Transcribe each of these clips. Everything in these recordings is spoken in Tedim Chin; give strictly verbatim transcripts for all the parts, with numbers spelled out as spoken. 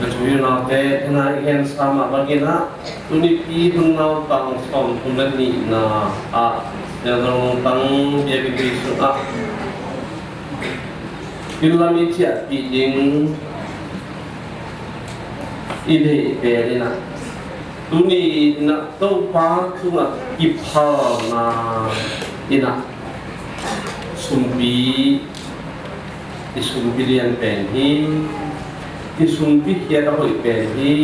Ka thuhilnaute, tena i gensa mah bangin ah, tunipi hun naupang sawmthum le nihna ah Siangtho Lungtang biakinn sungah inn lam i ciahpih ding i deih pen in ah, tuni in ah Topa tungah kiphalna in ah sumpi, i sumpi lian pen hi, i sumpi khiat a hoih pen hi,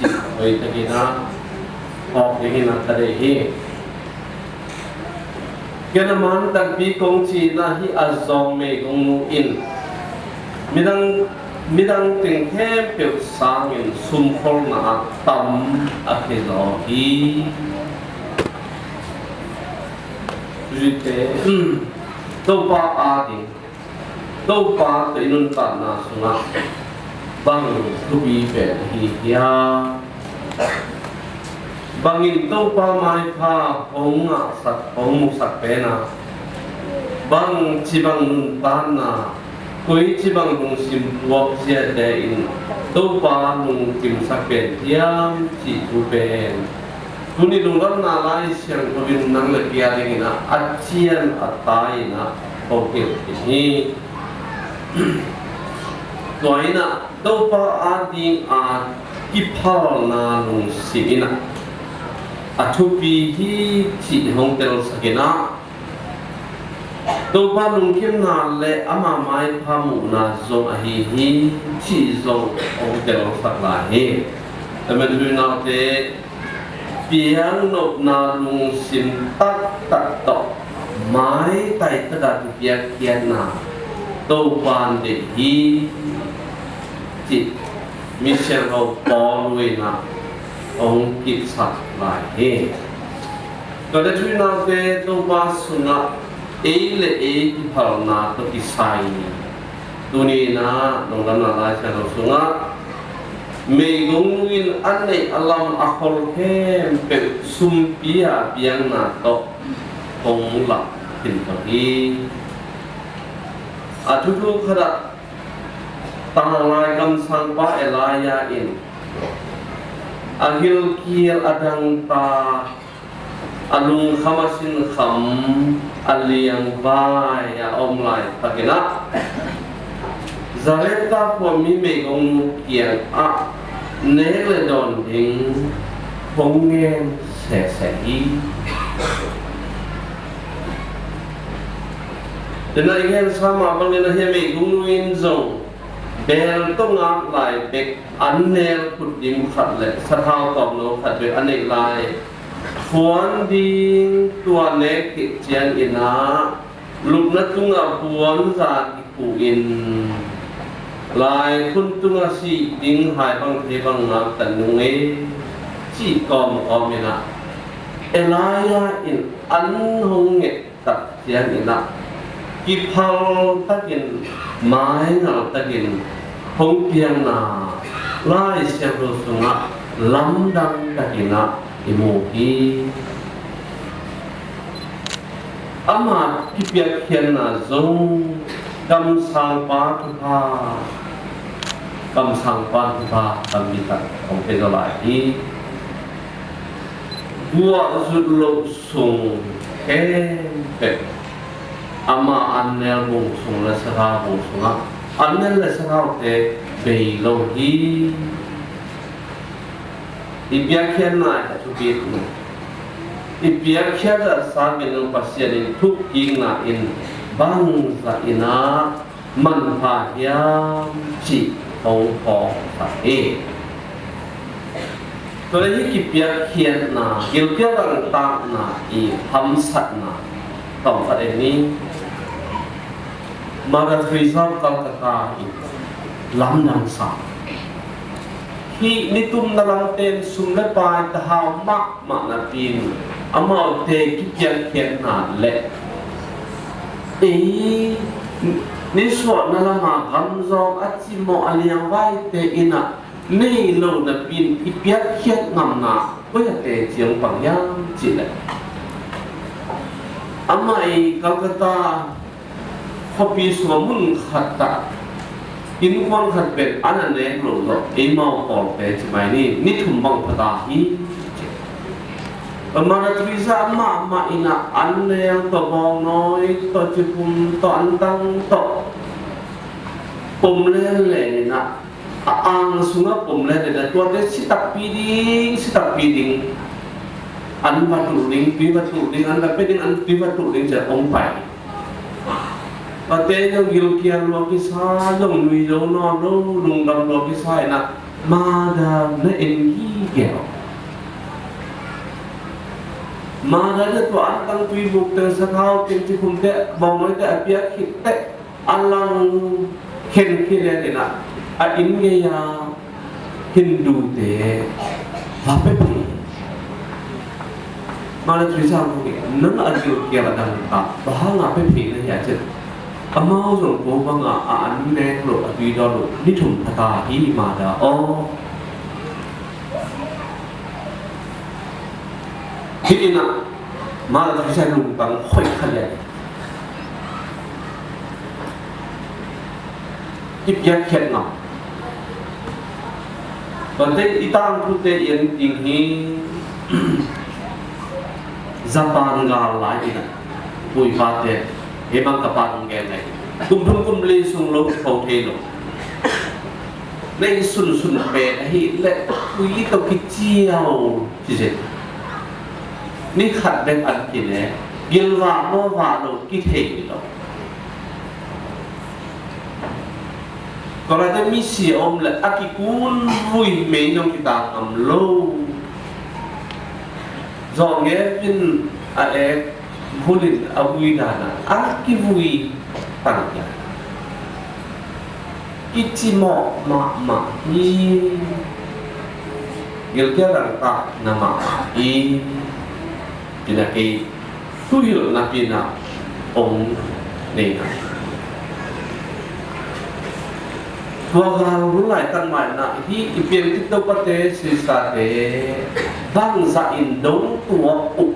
cih hoih takin ah phawk dingin ah ka deih hi. Ken a man takpi kong cihna hi, a zawng meigongnu in midang, midang teng khempeuh sangin sumkholna ah tam a khia zaw hi. Zuite, Topa ading, Topa tawh i nuntakna sungah bang thupi pen ahi hiam? Bangin Topa maipha hong ngahsak, hong musak pen a, bangci bang nuntakna, koici bang lungsim puak ziate in Topa lungkimsak pen hiam cih thu pen tuni lungdamna Lai Siangtho in nang le kei a dingin ah a cian a tai in ah ko hilh hi. Tua in ah Topa ading a kiphalna lungsim in ah a thupi hi cih hong telsak in ah, Topa lungkimna le ama maipha muhna zong ahi hi cih zong hong telsak lai hi. Amen. Hui naute, piaknopna lungsim taktak tawh maitai taka kipiakkhiatna Topa in deih hi cih misiangtho Paul in ah hong kihsak lai hi. Tua le thuhilnaute, Topa sungah ei le ei kiphalna tawh kisai tuni in ah lungdamna Lai Siangtho sungah meigongnu in a neih a lam a khol khempeuh sumpi a piakna tawh hong lak khin hi. A thuthu khat ah tanglai kamsangpa Elijah in a gilkial, a dangtak, a lungkham, a sinkham, a liangvai a om laitakin ah Zarepta khuami meigongnu kiangah nek le dawn ding hong ngen sese hi. Tena i gensa mah bangin ah hih meigongnu in zong beel tawh ngak lai bek annel khut dim khat le sathau tawmno khat bek a neih lai. Phuan ding tua nek khit ciangin ah lupna tungah puanza kikhuh in, laikhun tungah sih ding hai bang thei bang ngakta nung ei, cih kawmkawm in ah Elijah in an hong nget tak ciangin ah kiphal takin, maingal takin hong piangna Lai Siangtho sungah lamdang takin ah i mu hi. Ama kipiakkhiatna zong kamsangpa thupha, kamsangpa thupha tampi tak hong pia zaw lai hi. Guah zut loh sung khempeuh ama annel bung sung le sathau bung sungah annel le sathaute bei lo hi. I piakkhiatna a thupi hi. I piakkhiat zah sangin Pasian in thukkikna in bangzah in ah manpha hiam cih hong phawksak hi. Tua le hih kipiakkhiatna, gilkial dangtakna i hamsatna tawmkhat en ni. Mother Teresa of Calcutta in lamdang sa. Hih nitumna lamte in sum le pai, tahau mahmah napi in amaute kipiakkhiatna le ei nisuahna lama gamzawng a cimawh a liangvaite in ah nei lo napi in i piakkhiat ngamna koi a teci hong pang hiam cih leh, amah i Calcutta khuapi sungah mun khat ah Innkuan khat pen an a nek loh zawh, eimau pawlte ci mai ni, ni thum bang pha ta hi. Mother Teresa mahmah in ah an leng tawh, bawngnawi tawh, ciphum tawh, antang tawh pom lenlen in ah, a ang sungah pom lenlen in ah, tuate si takpi ding, si takpi ding, an va tulh ding, tui va tulh ding, an va pia ding, an tui va tulh ding ci-a hong pai. Tuate zong gilkial lua kisa, zong nui zo nawn lo, lungdam lua kisa in ah, Mother na en gige. Mother na tua antang, tuibuk teng, sathau teng, ciphumte, bawngnawite a piak khit teh, a lang khen khit leh in ah, a inn gei-a Hindute va pia phei. Mother Teresa hong ko hi, nang a gilkial a dang ta, bang hanga pia phei na hia ci-a. Amau zong ko banga a an nek loh, a tui dawn loh, ni thum pha ta hi, Mother aw. Hih in ah Mother Teresa lungtang hoih kha lian. I piakkhiat ngam. Tuate i tangthute i en ding hi. Japan gal lai in ah, pu pate, hih bang ka pa hong gen lai, kum thum kum li sung lo, kipho thei lo. Nei sunsun pen ahih leh tui tawh kiciau ci zen. Ni khat bek an kine, gilvah mawhvah lo, kithei lo. Tua laite misi a om leh a kikunvui, mei zong kitak ngam lo. Zawh ngei in a ek, bul in a vui dan a, a kivui tang hi a, kicimawh mahmah hi. Gilkial dangtakna mahmah hi. Pi na kei thuhilh napi na ong nei na. Tua gal hun laitak mah in ah hih i piantit topate, sisterste bangzah in dong tuak uh.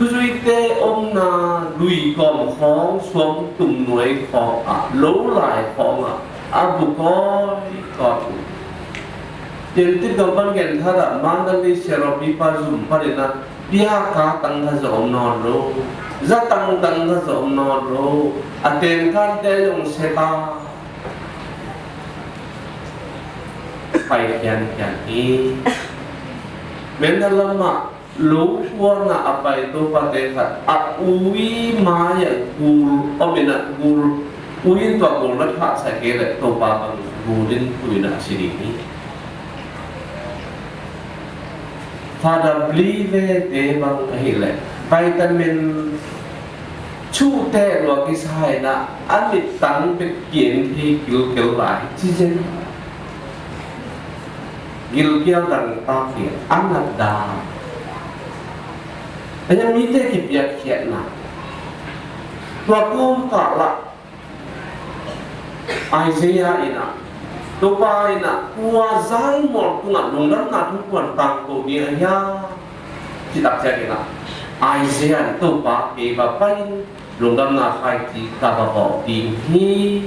Thuzuite omna lui kawm khawng, suangtum nuai khawng ah lo lai khawng ah a bu kawikawi uh. Piantit gam pan gen thadah, Mandalay Seropi pa zum panin ah biaka tangtha zong om nawn lo, za tang tangtha zong om nawn lo, a tengkante zong seta pai khiankhian hi. Myanmar lamah lo kuanah a pai topate khat a ui mai-ah gul om in ah, gul ui in, tua gul na thah sa kei leh Topa bang gul in tu in ah a si ding hi. Father Blive te bang ahih leh vitamin chuh teh lua kisa in ah a mittang bek kien thei gilkel lai ci zen. Gilkial dangtak hi a nat dan. Ahi a, mite kipiakkhiatna. Tua kawmkal ah Isaiah in ah, Topa in ah kua zai mual tungah lungdamna thu kua'n tangko ding a hiam, ci tak ciangin ah, Isaiah in, Topa, kei va pai in, lungdamna khaici ka va vawh ding hi,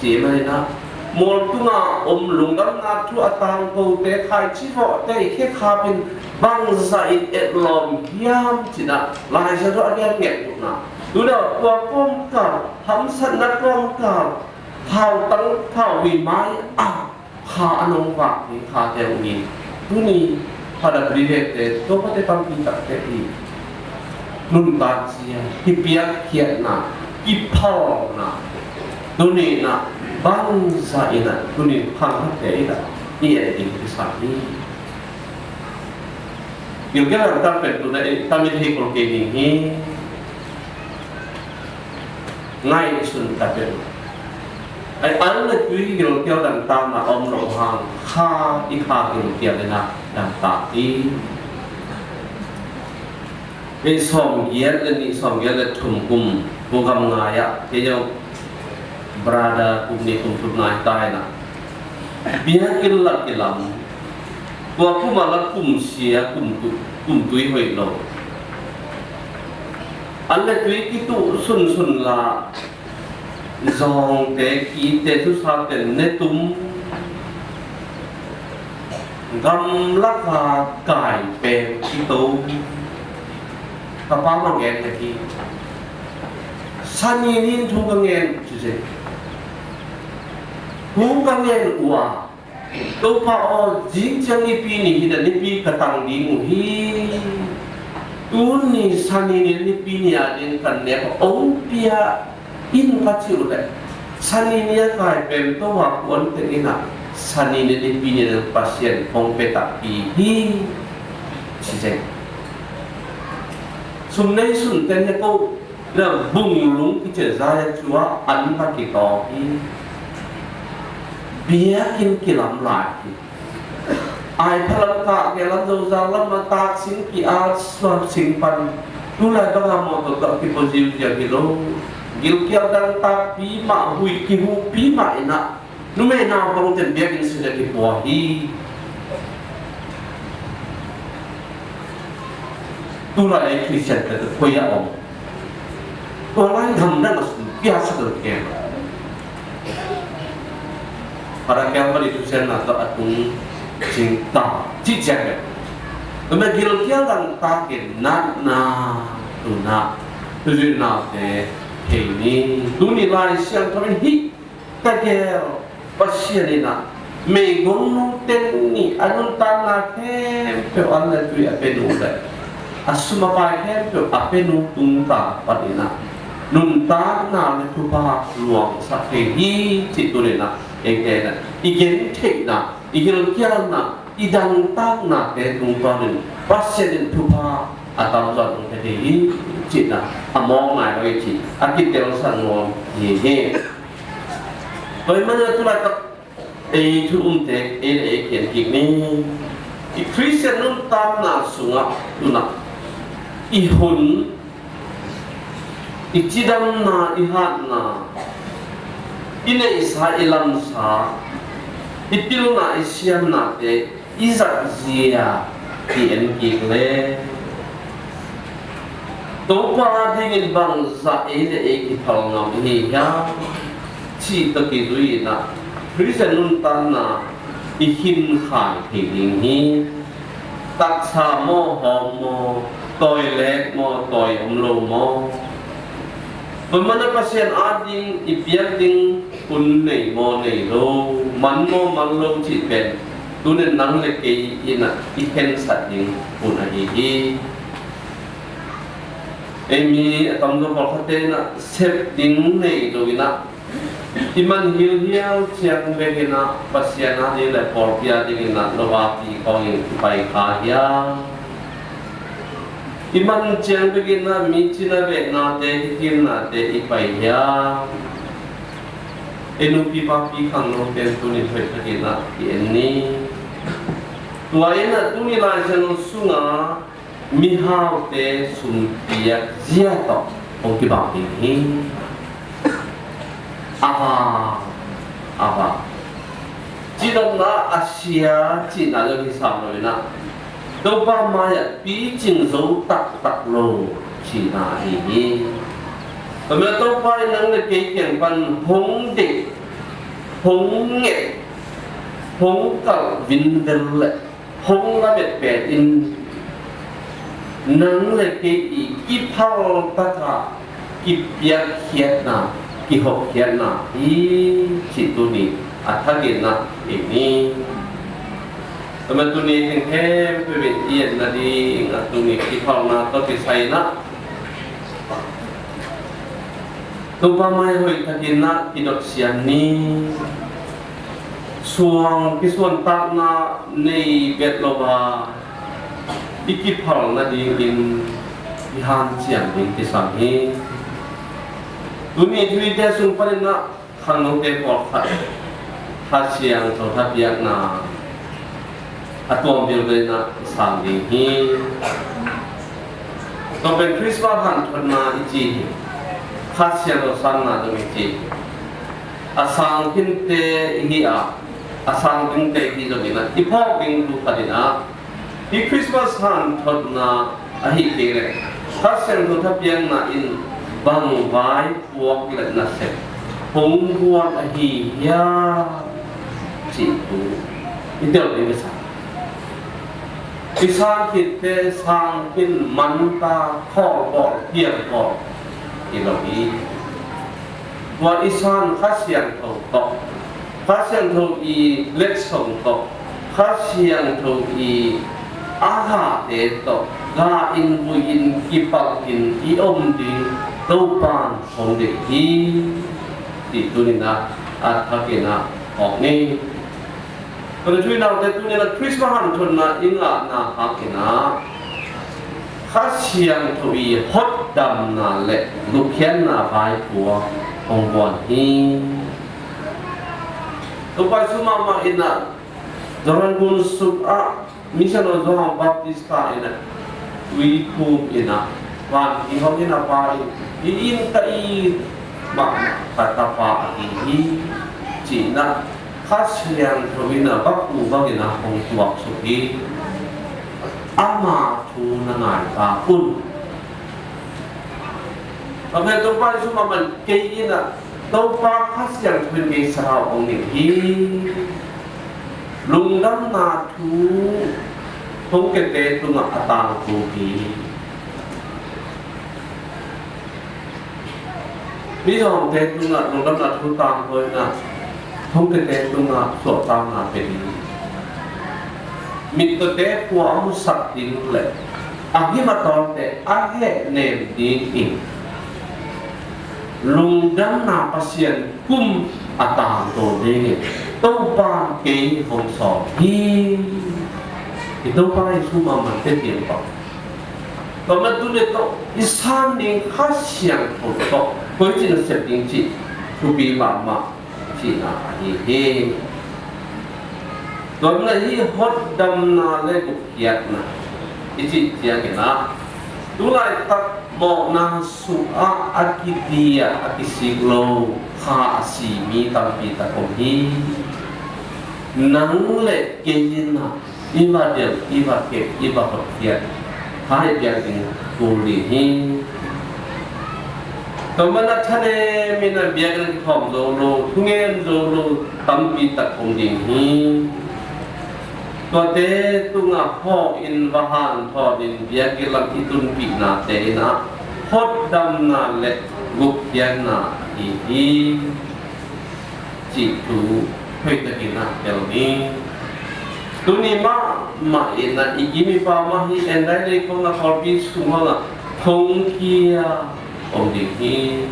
ci manin ah, mual tungah om lungdamna thu a tangkote khaici vawhte i khekhap in bangzah in etlawm hiam, ci-in ah Lai Siangtho a gen nget uh na. Tu-in ah tua kawmkal, hamsatna kawmkal, phautang phauvui mai ah kha a nong vak ding khate uh hi. Tuni Father Blive te, Topate panpih takte i nuntak zia, kipiakkhiatna, kiphalna, tuni-in ah bangzah in ah, tuni khangthakte in ah i et ding kisa hi. Gilkial dangtak pen tu-in ah i tamil hi kul kei ding hi. Ngaihsun ta pen. Ai, an le tui gilkial dangtakna om lo hang, kha, i kha gilkial in ah dangtak hi. Kei sawmgiat le nih, sawmgiat le thum kum, kum gam ngai ah, kei zong brother kum nih kum thum nai ta in ah, biakinn lak kilam, tua kum a la kum sia, kum tu-, kum tui hoih lo. An le tui kituh sunsun la, zawngte, kitte, susate netum, gamlaka kai pen kito. Ka pa ma gen te hi. Sani nin thu ka ngen uh ci se. Thu ka ngen uh a, Topa aw, zing ciang Nipi ni hi na, Nipi ka tang ding uh hi. Tuni Sani ni, Nipi ni a ding kan nek a ong pia in ka ci uh leh, Sani ni a kai pen to a kuan teng in a, Sani ni, Nipi ni a ding Pasian hong pia takpi hi. Ci zeng. Sum nei sun ten he ko na, bunglung kici zai a cua an ka kitawng hi. Biakinn kilam lai hi. Ai phalam kah ke lam Zozang lam a tak sing ki-at suan sing pan. Tulai banga mawtaw tawh kipua ziuziau hi lo. Gilkial dang takpi mah, huih kihuhpi mah in a, numei naupangten biakinn sung ah kipua hi. Tulai ei Khristian te koi ah om. Tua lai gamdang a sum piaksak lo kei. Para Calvary thusiatna tawh a tung cing ta cih ciang kei. Tua mah gilkial dang takin natna, tuna, thuzuihna te thei ni. Tuni Lai Siangtho in hih tegel Pasian in a, meigong nungten nih a nuntakna khempeuh an le tui a pia nu le a sum a pai khempeuh a pia nu tungta pan in a, nuntakna le thupha luangsak thei hi cih tuni in a, eite in a, i gentheihna, i gilkialna, i dangtaknate tungtawnin Pasian in thupha a tamzaw hong pia thei hi cihna a mawk nai lo hi cih a kitelsak nuam hi hi. Tua ahih manin a tulaitak ei thu umte ei le ei kian kik ni. I Khristian nuntakna sungah tuna i hun, i cidamna, i hatna, i neihsa, i lamsa, i pilna, i siamnate i zat zia i en kik le, Topa dingin bangzah ei le ei kiphal ngam i hi hiam cih tawh kizui in a, Khristian nuntakna i khinkhai thei ding hi. Taksa maw, hawm maw, tawi lek maw, tawi om lo maw, tua man a Pasian ading i piak ding hun nei maw, nei lo, man maw, man lo cih pen tunin nang le kei in a i khensat ding hun ahi hi. Ei mi a tamzaw pawlkhatte in a sep ding nei lo in a, i man hilhial ciang bek in a Pasian ading le pawlpi ading in a lo a pi khawng in i pai kha hiam? I man ciang bek in a mi cina behnate, i kilnate i pai hiam? Ei nupi papi khangno pen tunin hoih takin a i en ni. Tua in a tuni Lai Siangtho sungah mihaute sumpiak zia tawh hong kibang ding hi. A va, a va. Cidamna a sia cihna zong hi sam lo in a, Topa mai-ah picing zo taktak lo cihna ahi hi. Tua mah Topa in nang le kei kiang pan hong deih, hong nget, hong kalh vinvel le hong lamet pen in nang le kei i kiphal takah kipiakkhiatna, kihopkhiatna hi cih tuni a thakin a i ni. Tua mah tuni khempeuh in i et nading a tuni kiphalna tawh kisai in a Topa mai hoih takin a kidot siam ni. Suang kisuantakna nei bet lo a, i kiphal nadingin i hanciam ding kisam hi. Tuni thuhilhte sung panin a khangnote pawlkhat Kha Siangtho thapiakna a tuam vialte in a sang ding hi. Tua pen Christmas hanthotna i ci hi. Kha Siangtho sanna zong i ci hi. A sang khinte i hi a, a sang dingte i hi zongin a, i phawk ding tu khat in a, hih Christmas hanthotna ahih kei leh Kha Siangtho thapiakna in bang vai puak le nasep hong guan ahi hiam cih thu i tel ding ka sa. I san khitte sang khin, man ta, khawlbawl, hiambawl hi lo hi. Tua i san Kha Siangtho tawh, Kha Siangtho i letsong tawh, Kha Siangtho i a hate tawh ga-in vui-in kipalhin i om ding Topan hong deih hi, cih tuni-in ah a thakin ah phawk ni. Ka lungdamna te, tuni-in ah Khristmas hanthotna i ngahna hangin ah Kha Siangtho i hotdamna le gupkhiatna vaipuak hong guan hi. Topa Jesu mahmah in ah Jordan gun sung ah missionary Johan Baptista in ah tuiphum in ah vantung hong in a Pa in, "Hih in ka it mahmah ka Tapa ahi hi," ci-in ah Kha Siangtho in ah vakhu bangin ah hong tuaksuk hi. Ama thu na ngai ta un. Amen. Topa Jesu mahmah in kei in ah Topa Kha Siangtho in kei Sara hong nei hi. Lungdamna thu thongkiate tungah a tangko hi. Mizawngte tungah lungdamna thu tangko in ah thongkiate tungah suahtakna pia ding. Mittawte khua a musak ding le a gim a tawlte a hehnem dingin lungdamna Pasian kum a tangko dingin Topa kei hong sawl hi. I Topa Jesu mahmah in teci in pau. Tua man tu le tawh i san ding Kha Siangtho tawh koici na sep ding cih thupi mahmah cihna ahi hi. Tua man hih hotdamna le gupkhiatna i cih ciangin ah tu laitak mawhna sungah a kidiah a kisik lo, kha a si mi tampi tak om hi. Nang le kei in ah i va delh, i va kep, i va hotkhiat kha i piak ding kul ding hi. Tua man a thanem in a biakinn ah kikhawm zo lo, thungen zo lo tampi tak om ding hi. Tuate tungah hawh in va hanthawn in biakinn lam i tunpihnate in ah hotdamna le gupkhiatna ahi hi. Cih thu hoihtakin ah tel ni. Tuni mahmah in ah i gim i pam ah hih Entailei khawng ah, Kawlpi sung khawng ah thongkia om ding hi.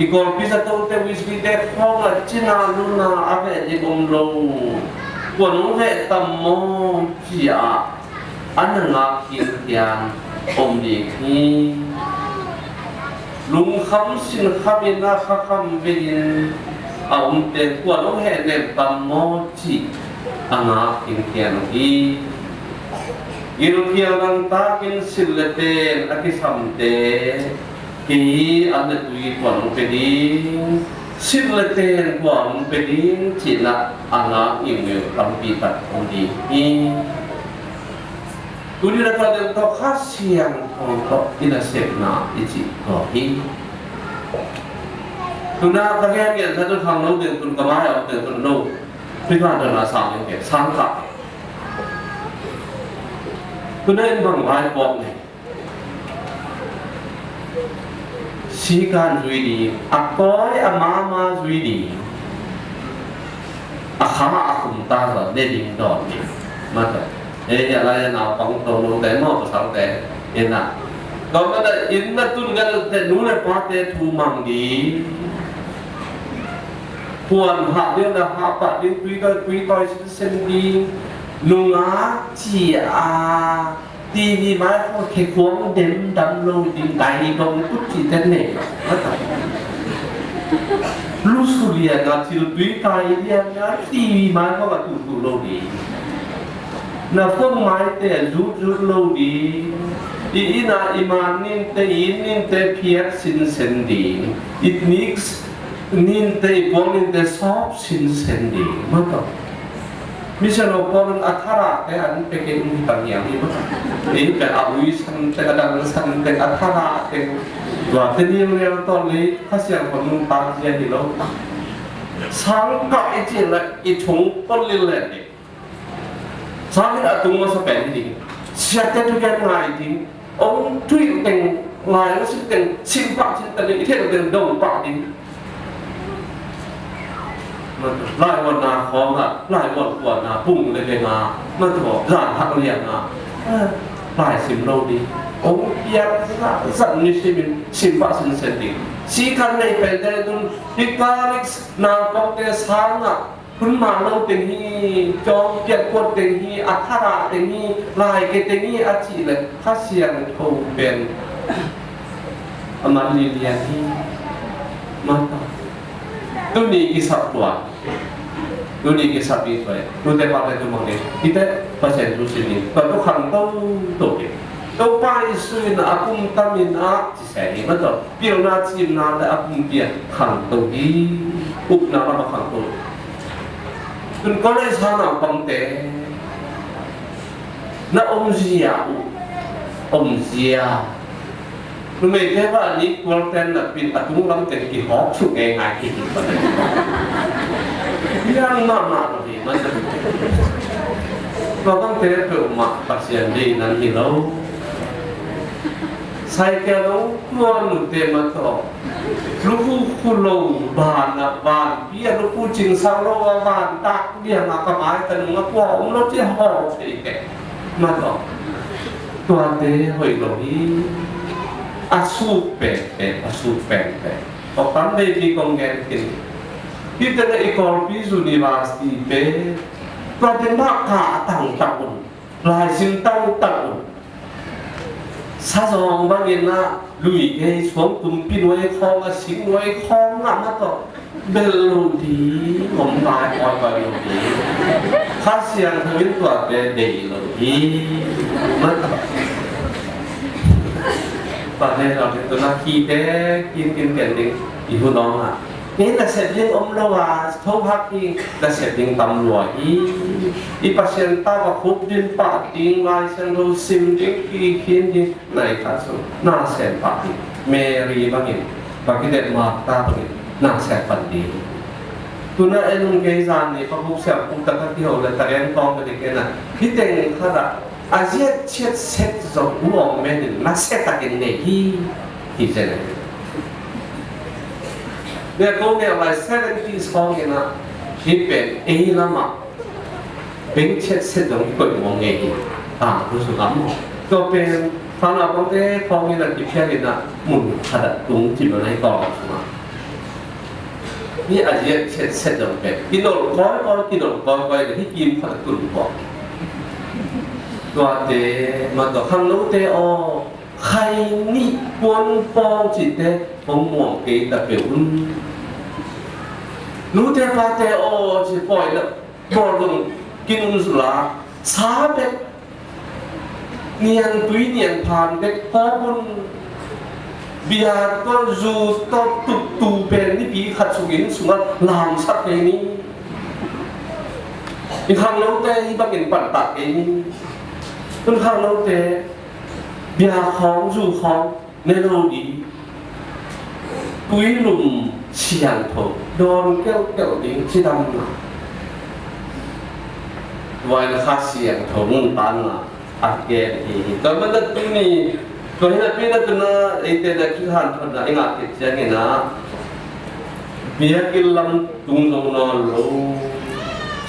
I Kawlpi zatote, Wesleyte khawng ah cina luna a veh ding om lo. Kuan hong veh tam maw ci-a a na ngak khinkhian om ding hi. Lungkham sinkham in a khakham vei-in a omte kuan hong hehnem tam maw ci a ngak khinkhian uh hi. Gilkial nangtakin silh le ten a kisamte kei an le tui kuan hong pia ding, silh le ten kuan hong pia ding ci-in ah a ngak ngiungeu tampi tak om ding hi. Tuni na ka deuh tawh Kha Siangtho tawh i nasepna i cih tawh hi. Tuna ka gen ngiat khat tun khangno deuh tun ka mai a om deuh tun no. Tui ka deuh na sang deuh ke sang ka. Tuna in bang vai pawk nei. Sikan zui ding, a kawi a mama zui ding, a kha a khum ta zaw ne ding dawn ding. Mata. Ei, a lai a naupang tawh lo te maw, pasal te. Ina. Tua mata inn na tun gal te nu le pa te thu mang ding. Puan hah ding na hah pah ding, tui tawi, tui tawi sin sen ding. Nungak ci a. TV mai khawng khe khuang dem dam lo ding, dai dong kut ci ten ne. Lu su lian a, thil tui kai lian a, TV mai khawng a tuh tuh lo ding. Na phone mai te zut zut lo ding. I inn a i man nin te, i inn nin te phiat sin sen ding. I mix nin te, i puang nin te sawp sin sen ding. Mata. Mission of Paul in a thadah te an pia kei in hi tam hiam hi maw? Ei pen a ui san teng, a dang san teng, a thadah teng, tua te ni lel tawh lei Kha Siangtho nuntak zia hi lo. Sang kah i cih leh i chung pon lil leh ding. Sang in a tung masa pen hi ding. Siate thugen ngai ding. Ong thuhilh teng, lai ong sim teng, sim pah cin ta ding, i theih teng dong pah ding. Laivuanna khawngah, laivuan kuana, pung le venga, na thaw, zan hak lianga, lai sim lo ding. Ong piak zah zah ni simin, sim pah sinsen ding. Sikhan nei pen te tun, hikarik naupangte sangah, hun mah lo teng hi, cawng piak kuat teng hi, a thadah teng hi, lai ke teng hi a cih leh Kha Siangtho pen a man lilian hi. Mata. Tuni kisap tua. Tuni kisap i tua. Tute pate tu mang ni. Ite Pasian tu sini. Tua tu khang to to ke. Topa Jesu in a kum tamin a ci se hi mata. Pilna cimna le a pumpi a khangto hi, upna lam a khangto. Tun college hana pangte na omzia uh, omzia. Numeite ba ni kual ten na pin a tung lam ten kihawk suk e ngai ki hi pa. Yang mama lo hi man. Ba bangte pe uma Pasian dei nan hi lo. Cycle lo, tua nute mah tawh. Lubu khu lo, van a van, bia lubu cing sang lo a van, tak bia nga ka mai ta nung a kua om lo ci haw thei te. Mah tawh. Tuate hoih lo hi. A suk pen pen, a suk pen pen. Kawk tam vei pi kong gen khin. Hih tena i Kawlpi University pen. Tuate mah ka a tang tak un. Laisim tangtang un. Sazawng bangin ah lui gei suang tumpi nuai khawng a sing nuai khawng ah mah tawh bel lo ding om lai kawikawi lo ding. Kha Siangtho in tuate deih lo ding mah tawh. Tuate lo ding tuna khite kinkin ken ding i hun awng ah. Hih nasep ding om lo a, thohak hi, nasep ding tam lua hi. I Pasian tau a khup ding pah ding, Lai Siangtho sim ding, kikhin ding, nai khat sung, na sem pah ding. Mary bangin, bakite Martha bangin, na sem pan ding. Tuna en un kei zan ni, pakhup siam, khup tak a kiho le, tak en kawng ka ding kei na. Hih teng khat ah, a ziat chiat set zong u awng menin, na set takin nei hi, hi zen. Tua ko neu lai seventies khawng in ah, hih pen ei lamah beng chiat set zong i koih mawng ngei hi. Tangthu sungah maw. Tua pen, fana pawngte khawng in ah kiphial in ah mun khat ah tung cih lo na hi kawng sungah. Hih a ziat chiat set zong pen. Kinol kawikawi, kinol kawikawi le hih kim khat ah tun kawng. Tuate, mah tawh khangnote aw. Khaini puanpawng cihte hong muang kei ta peuh un. Nute pate aw ci pawi le bawl dong kinun zula sa bek nian tui nian phan bek kawk un. Bia tawh zu tawh tuktu pen nipi khat sungin sungah lamsak kei ni. I khangnote hi bangin pantak kei ni. Tun khangnote bia khawng zu khawng ne lo ding. Tuilum siangtho dawn kelhkelh ding cidamna. Tua in Kha Siangtho nuntakna a gen hi hi. Tua manin tuni tua hi napi na tuna eite na Kha Siangtho na i ngah khit ciangin ah biakinn lam tung zo nawn lo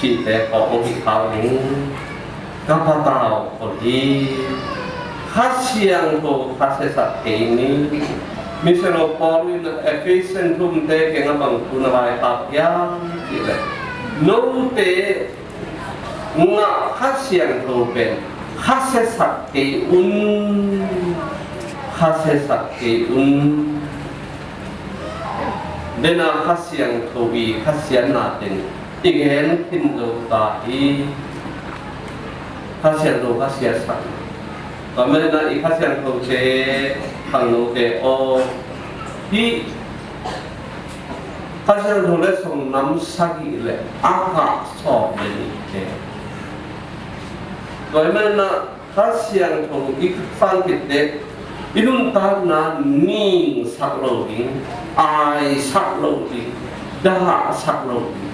cihte kawk hong hi khau ning. Ka patau khol hi. Kha Siangtho kha siasak kei ni. Mission of Paul in Ephesian thumte keng a bang thu na vaikhak hiam cih leh note ngah Kha Siangtho pen kha siasak kei un. Kha siasak kei un. Dena Kha Siangtho i kha siatna teng i gen khin zo ta hi. Kha Siangtho kha siasak. Tua manin ah i Kha Siangthote khangnote aw. Hih Kha Siangtho le song nam sagih le a kah sawm le nihte. Tua ahih manin ah Kha Siangtho i sang khit teh i nuntakna ningsak lo ding, aisak lo ding, dahsak lo ding,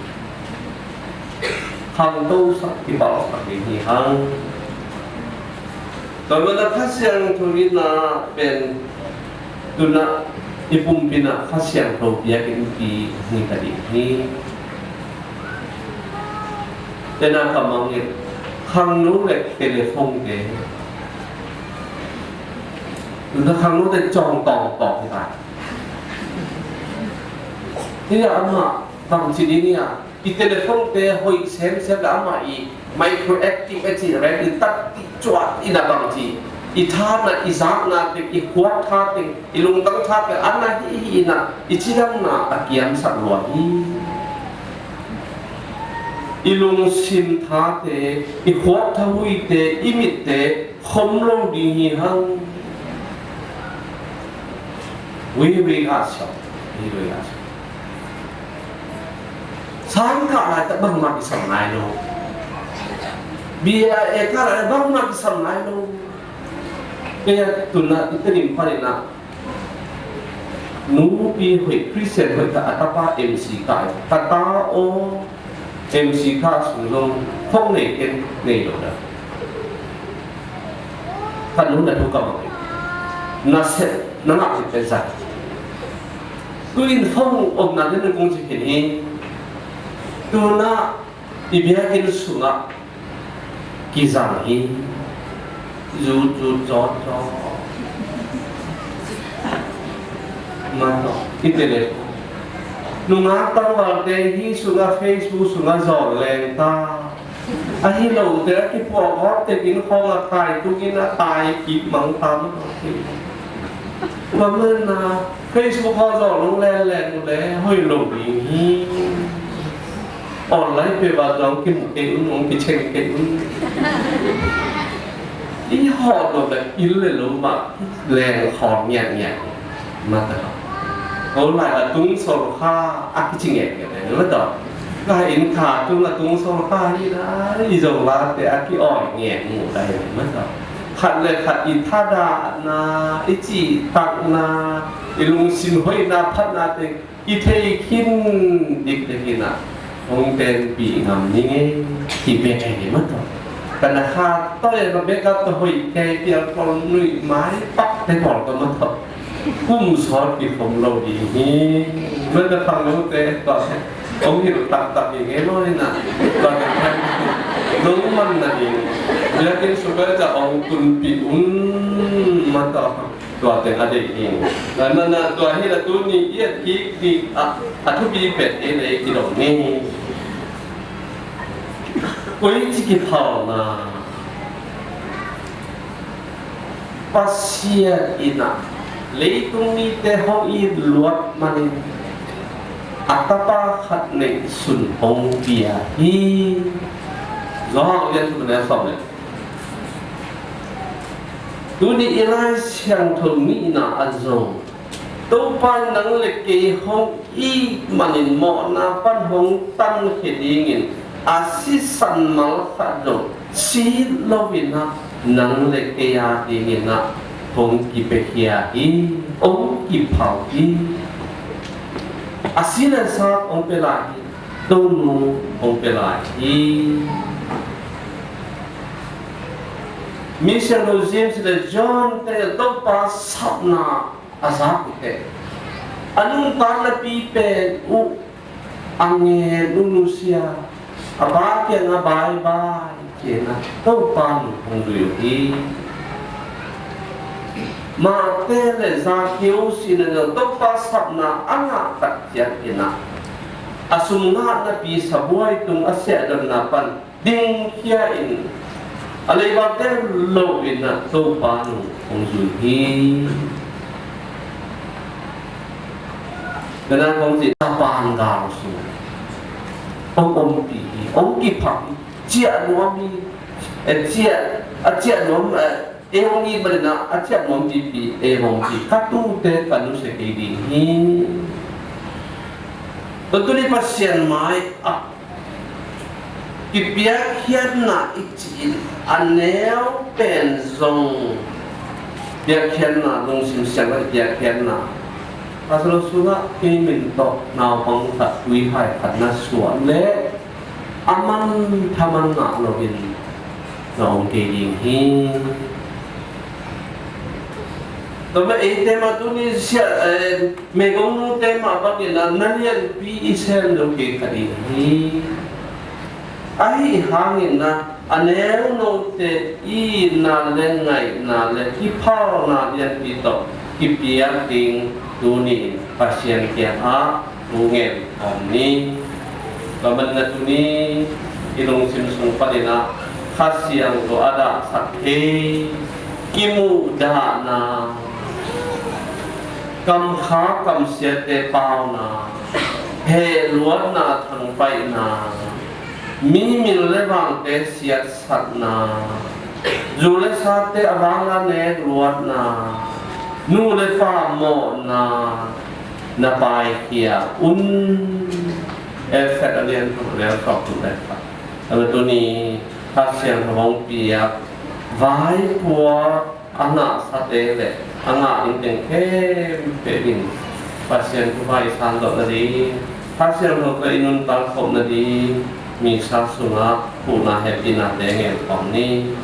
khangtosak, kipalsak ding hi hang. Tua ahih manin ah Kha Siangtho in ah pen tu-in ah i pumpi in ah Kha Siangtho biakinnpi hi ta ding hi. Tena ka mangngilh khangno le telephone te. Tuna khangno te cawng tawng tawng hi ta. Hi a, amah bangci ding hi a, i telephone te hoih semsem le amah i microactive a ci reng i tak i cuat i na bangci, i tha na, i zakna teng, i khuak tha teng, i lungtang tha teng a na hi hi na, i cidamna a kiamsak lua hi. I lungsim thate, i khuak thahuite, i mitte khom lo ding hi hang. Wi wi a siau, wi wi a siau. Sang kah lai tak bangmah kisam nai lo. Bia e kah lai bangmah kisam nai lo. Kei a tuna i tedim panin ah nupi hoih, Christian hoih khat a tapa M C kah, ka ta aw, M C kah sung zong khong nei ken nei lo da. Ka nu na thu ka mang. Na sep, na ngak sep pen sa. Tu in phone omna den na kong ci khin hi. Tuna i biakinn sungah kizang hi. Zut zut zawt zawt. Man tawh i telephone. Nungak tangvalte hi sungah, Facebook sungah zawl leng ta. Ahi lote a kipuah gawp tekin khawng a thai tukin a tai kip mang tam. Tua man a Facebook khawng zawl nung lenlen uh le hoih lo ding hi. Online peuh ah zong kimu kei un, hong kicheng kei un. I hawh lo le inn le lo mah leng khawng ngiatngiat. Mata. Ko lai a tung sol kha a kici ngiatngiat le mata. Ka inn kha tung a tung sol kha hi la, i zong la te a ki-awi ngiat mu lai mata. Khat le khat i thadahna, i cihtakna, i lungsim hoihna phatna te i thei khin dikdek in ah hong tenpih ngam ning e, ti bek hi mata. Ka na kha toi ka bek a ka hoih kei pial pawl nuih mai pak te pawl ka mata. Kum sawt kikhom lo ding hi. Mata khangnote tua hong hilh taktak hi ngei maw hi na. Tua ka khen nong man na ding. Biakinn sung ka ca hong tunpih un mata. Tua teng a deih hi. Tua na na tua hi la tuni i et kik ding a, a thupi pen ei le ei kidong ngei hi. Koici kiphalna Pasian in ah leitung mite hong it luat manin a tapa khat neihsun hong pia hi. Johan lian thum neu sawm le tuni i Lai Siangtho nihna ah zong Topa in nang le kei hong it manin mawhna pan hong tankhia dingin a sisan malkhat zong sit loin ah nang le kei a dingin ah hong kipiakhia hi, hong kiphal hi. A si le sa hong pia lai hi. Tonu hong pia lai hi. Misiangtho James le John te Topa sapna a zak uh teh a nuntakna pi pen uh a ngen uh nusia a pa kiangah bye bye ci-in ah Topa nung hong zui uh hi. Mate le Zakeu sihna zong Topa sapna a ngah tak ciangin ah a sum ngahna pi sabuai tung a siahdonna pan dingkhia in a leibangte loin ah Topa nung hong zui hi. Ka na kong ci Japan gal sung hong ompih hi, hong kiphak hi. Ciah nuam hi. Eh, ciah, a ciah nuam, eh, ei hong it manin ah a ciah nuam pipi ei hong it. Ka tute ka nusia kei ding hi. Tua tuni Pasian mai ah Kipiakkhiatna i cih in a neu pen zong piakkhiatna, lungsim siangtho i piakkhiatna. Pastor sungah kei min tawh naupang khat tuihai khat na suah leh a man thaman ngah loin na om kei ding hi. Tua mah eite mah tuni sia, eh, meigong nute mah bangin a na lianpi i sem lo kei kha ding hi. Ahi hangin a, a neunote itna le ngaihna le kiphauna lianpi tawh kipiak ding tuni-in Pasian kiangah thu ngen om ni. Tua manin a tuni i lungsim sung panin a Kha Siangtho a dahsak thei kimuhdahna, kamkha kamsiate pauna, hehluatna thangpaihna, mi min le vangte siatsakna, zu le sate a vang la nek luatna, nu le pa mawhna na paikhia un. Efesa a lian thum a neu sawm thum le khat. A tuni Kha Siangtho hong piak vaipuak a ngahsate le a ngah ding teng khempeuh in Pasian thupha i sang zawh nading, Kha Siangtho tawh i nuntak khop nading, Missa sungah huhna hehpihnate ngen khawm ni.